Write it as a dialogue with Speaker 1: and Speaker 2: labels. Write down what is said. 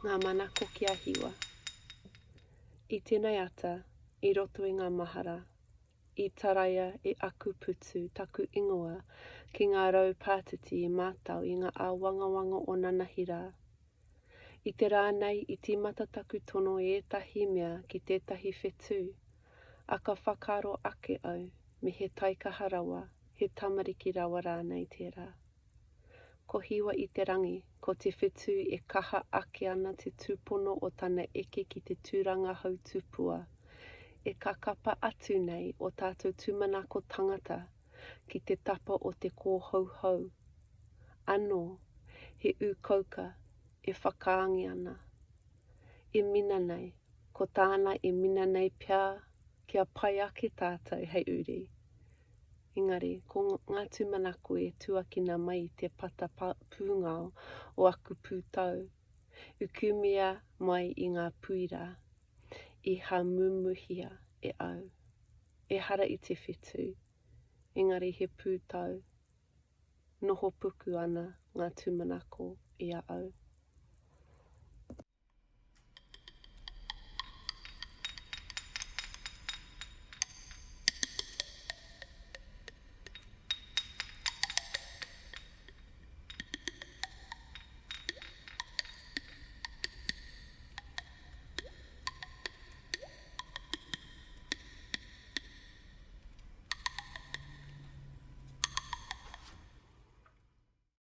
Speaker 1: Ngā manako ki a Hiwa. I tēnei ata, i roto i ngā mahara, i taraia e aku putu taku ingoa ki ngā rau pātiti i mātau i ngā āwangawanga o nanahi rā. I te rā nei i tīmata taku tono i ētahi mea ki tētahi whetū, a ka whakaaro ake au me he taikaha rawa, he tamariki rawa rānei tērā. Ko Hiwa i te rangi, ko te whetū e kaha ake ana te tūpono o tana eke ki te tūranga hautupua, e kakapa atu nei o tātou tūmanako tangata ki te tapa o te kōhauhau. Anō, he ūkauka e whakaangi ana. E mina nei, ko tāna e mina nei pea kia pai ake tātou hei uri. Engari, ko ngā tūmanako e tuakina mai i te pata pūngao o aku pūtau, ukumia mai i ngā puira i hāmumuhia e au. Ehara i te whetū, engari he pūtau, noho puku ana ngā tūmanako i a au.